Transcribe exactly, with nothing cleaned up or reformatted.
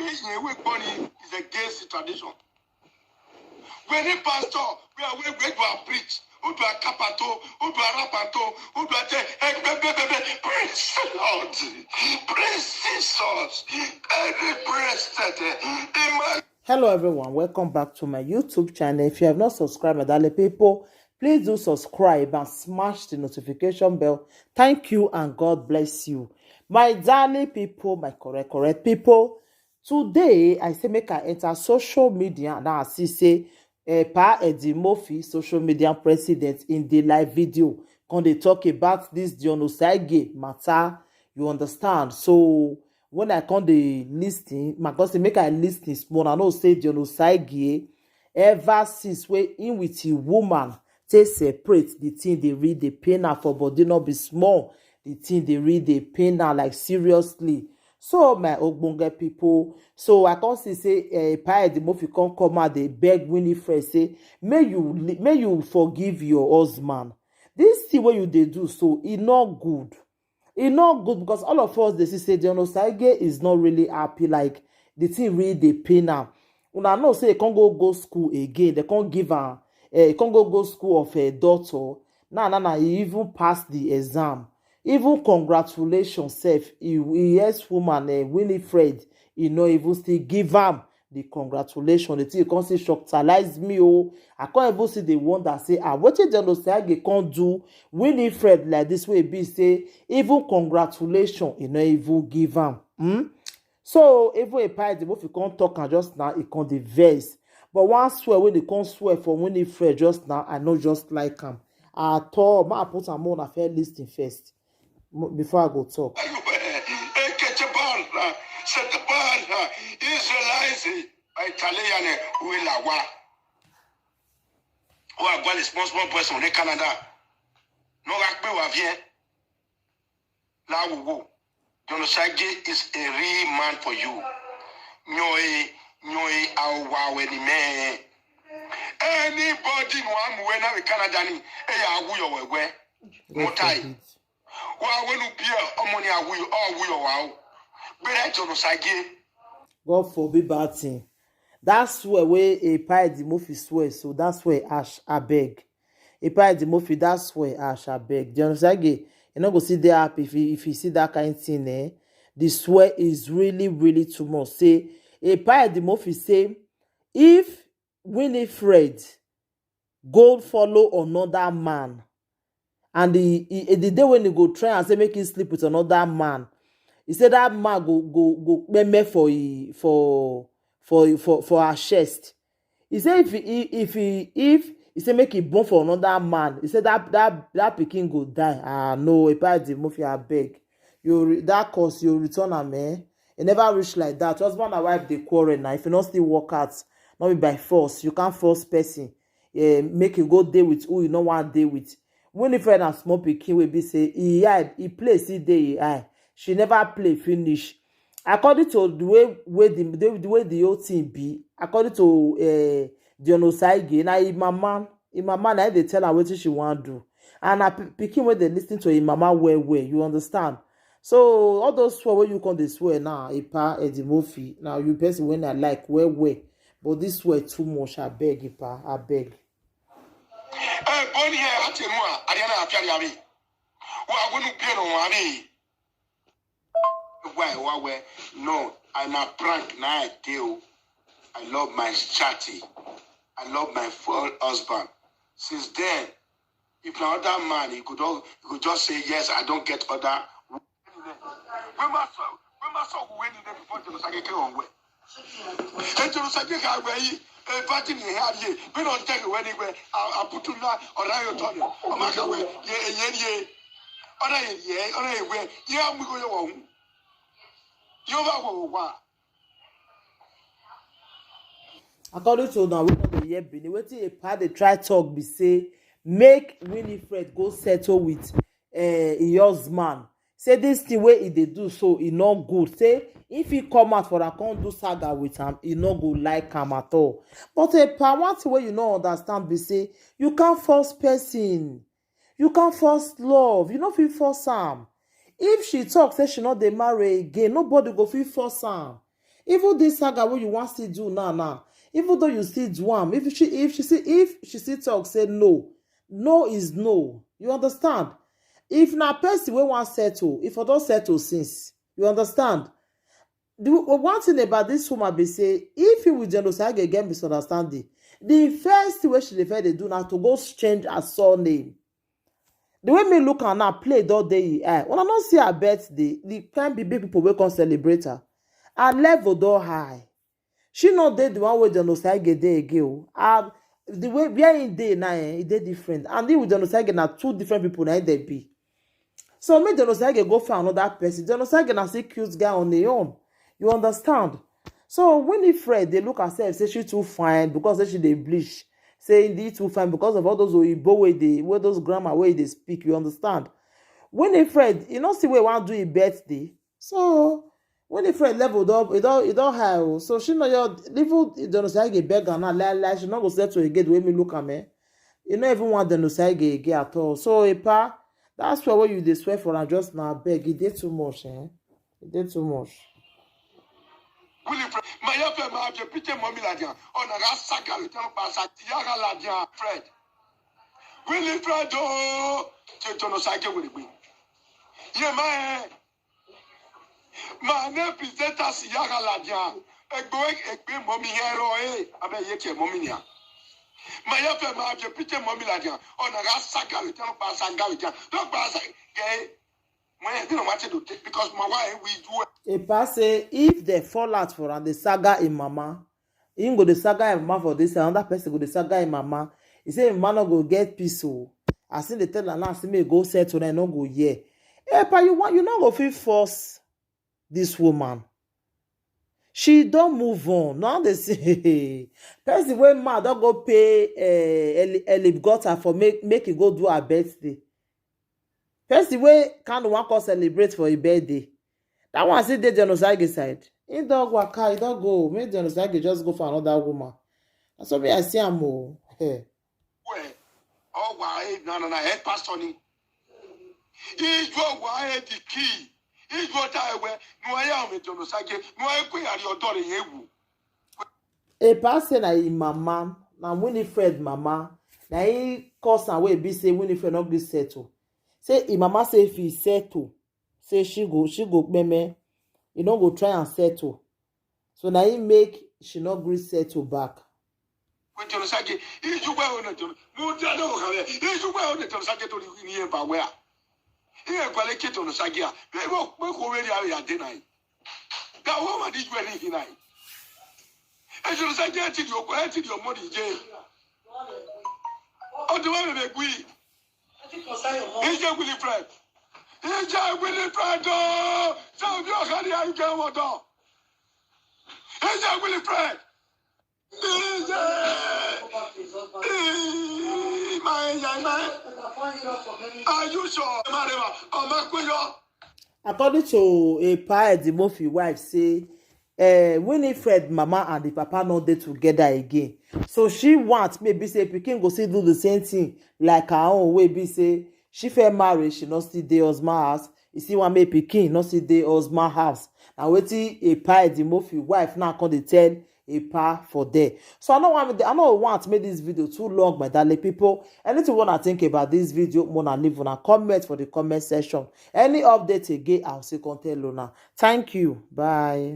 Ìyẹn ìwé gbọ́ ni is against the tradition. When the pastor, we are we we do a preach, who do a kapato, who do a rapato, who do a te, eh, be- be- be- be- praise the Lord, praise Jesus, every praise that, eh, in my Hello everyone, welcome back to my YouTube channel. If you have not subscribed, my darling people, please do subscribe and smash the notification bell. Thank you and God bless you. My darling people, my correct, correct people, today I say make I enter social media. Now I see say uh, Pa Eddie Murphy, social media president, in the live video, come dey talk about this John Osaige matter. You understand? So when I come dey listen, my God say make I listen small. I know say John Osaige, ever since wey him with him woman take separate, the thing dey really dey pain her for body, no be small. The thing dey really dey pain her, like, seriously. So my ogbonge people, so I come see say uh, Pa Eddie Murphy come come out dey beg Winifred say, may you li- may you forgive your husband. This thing wey you dey do so, e no good. E no good because all of us dey see say John Osaige is not really happy. Like, the thing really dey pain am. Una know say e come go go school again, they come give am, eh, e come go go school of a doctor. Now, now, now, he even pass the exam. Even congratulations sef, he, he ex woman, eh, Winifred, he no even still give am the congratulation. The thing come still shocktalize me. Oh, I can't even see the wonder say, ah, wetin John Osaige come do Winifred like this way be say even congratulation he no even give am. Hmm? So even a party, if you can't talk and just now, it can't the verse. But one swear when they can't swear for Winifred just now, I know just like him at all. Ma put am on a fair listing first mo- before I go talk. Israelize Italian Wilawa. Who are going small small boys from Canada. No, I pay wa bien. Now we go. John Osaige is a real man for you. Nyoi, nyoi, awa weni me. Anybody no am when I Canada ni. Eh, awu yo wewe. Motai. Wa wenu bia omoni awu yo, awu yo wa o. Bere John Osaige. God forbid bad thing. That's where we a pie the movie swear. So that's where Ash, I beg. A pie the movie, that's where Ash, I beg. John Osaige, you know, go see there happy if you, if you see that kind of thing, eh? The swear is really, really too much. Say, a pie the movie say, if Winifred go follow another man, and the, he, the day when he go try and say make him sleep with another man, he said that man go go go meme for he, for for for for her chest. He said if he if he if he say make he born for another man, he said that that that pikin go die. Ah no, a pie the movie, I beg. You re- that cause you return am, eh? E never reach like that. Husband and wife dey quarrel now. If you not still work out, not be by force. You can't force person. Eh, make you go dey with who you no want dey with. Winifred and small pikin wey be say he hide, he play see dey he eye. She never play finish. According to the way wey the, the, the way the whole thing be, according to uh, John Osaige, na him mama, him mama na him dey tell her wetin she wan do. And na pi- pikin wey dey listen to him mama well well, you understand? So all those swear wey you come dey swear now, Ipa Eddie Murphy, now you person when I like well well. But this swear too much, I beg, Ipa, I beg. Eh, Bonnie, eh, ati mu a, Ariana afiari abi. Wa wonu bie no wa abi. Why, why, why? No, I'm a prank now. I do. I love my chatty. I love my full husband. Since then, if na other man, he could all, he could just say yes. I don't get other. We must, we must when he before the Musageke on way. Ètò ìsọjí ká wẹ̀ yìí, ìfọ́tí ni ìhà yìí, bí wọ́n jẹ́ ìwé ni wẹ̀, àbùtù ńlá, ọ̀rá yóò tọ́ ni, ọmọ akẹ́wẹ̀, yẹ ẹ̀yẹ ni yẹ, ọ̀rá yẹ yẹ, ọ̀rá yẹ wẹ̀, yẹ ọmọ ìgò yẹ wọ̀ ọ̀hún. Yóò bá wọ̀ wọ̀ wá. According to now, we no dey hear Benin. Wetin Epa dey try talk be say make Winifred go settle with uh, him husband. Say this thing wey he dey do so e no good. Say if he come out for am come do saga with am, he no go like am at all. But Epa, one thing wey you no understand be say you can't force person. You can't force love. You no fit force am. If she talk say she no dey marry again, nobody go fit force am. Even this saga wey you wan still do now now, even though you still do am, if she if she see if she still talk say no, no is no. You understand? If na person wey wan settle, if I don settle since, you understand? The one thing about this woman be say, if you with John Osagie get misunderstanding, the first thing wey she dey first dey do na to go change her surname. The way me look am now, play don dey e eye. Una no see her birthday, the kind big big people wey come celebrate her. Her level don high. She no dey the one wey John Osagie dey again o. Her the way where he dey now, eh, e dey different. And he with John Osagie na two different people na im dem be. So make John Osagie go find another person. John Osagie na still cute guy on him own. You understand? So Winifred dey look herself say she too fine because say she dey bleach. Say he too fine because of all those oyibo wey dey wey those grammar wey he dey speak. You understand? Winifred, you no see wey wan do him birthday. So Winifred level don e don e don high o. So she no your level John Osagie beg am now. Lie lie, she no go settle again the way me look am, eh. You no even want John Osagie again at all. So Epa, that swear wey you dey swear for am just now, abeg, e dey too much, eh? E dey too much. Winifred, ma ya fe ma je pite mo mi la dia. Ona ga saga le tan pa sa ti ya ga la dia Fred. Winifred o, je tono sa ke wele gbe. Ye ma e. Ma ne presenter si ya ga la dia. Egbo egbe mo mi hero e, abe ye ke mo mi nia. Ma ya fe ma je pite mo mi la dia. Ona ga saga le tan pa sa ga le dia. Don pa sa ke When you know what to do, because my wife we do it. Epa say if they fall out for am, they saga him mama. Him go dey saga him mama for this, another person go dey saga him mama. He say him mama no go get peace o. As him dey tell am now, say make e go settle, na e no go hear. Epa, you want you no go fit force this woman. She don move on. Now they say person wey mad don go pay uh, Eli, Eli Gutter for make make e go do her birthday. Person wey Kanu wan come celebrate for him birthday, that one still dey John Osagie side. He don waka, he don go. Make John Osagie just go for another woman. Na so me I see am o. Eh. Well, oh why na na na head pastor ni. Ijo wa e di key. Ijo ta ewe. No ya me John Osagie. No e ko ya ri odo re yewu. Epa say na him mama, na Winifred mama, na him cause am wey be say Winifred no gree settle. Say him mama say if he settle, say she go she go kpeme, he no go try and settle. So na him make she no gree settle back. Kwe John Osagie, iju gbe o na John. Mo ti ade o kare. Iju gbe o na John Osagie to ni ni e ba we a. Iye gba le ke John Osagie a. Be mo pe ko we ri a ya de na yi. That woman did you anything na yi. E John Osagie ti di o ko e ti di o mo di je. O de wa me be gui. Ije Winifred. Ije Winifred o. Sa obi o kare a ije wo do. Ije Winifred. Ije. Ije. Are you sure? Marema, o ma ku yo. According to Epa Edimofi wife say, uh, Winifred mama and the papa no dey together again. So she want maybe say pikin go still do the same thing like her own wey be say she fit marry, she no still dey husband house. You see one make pikin no still dey husband house. Na wetin Epa Edimofi wife now come dey tell Epa for there. So I no want I no want make this video too long, my darling people. Anything una think about this video, una leave una comment for the comment section. Any update again, I'll see come tell una. Thank you. Bye.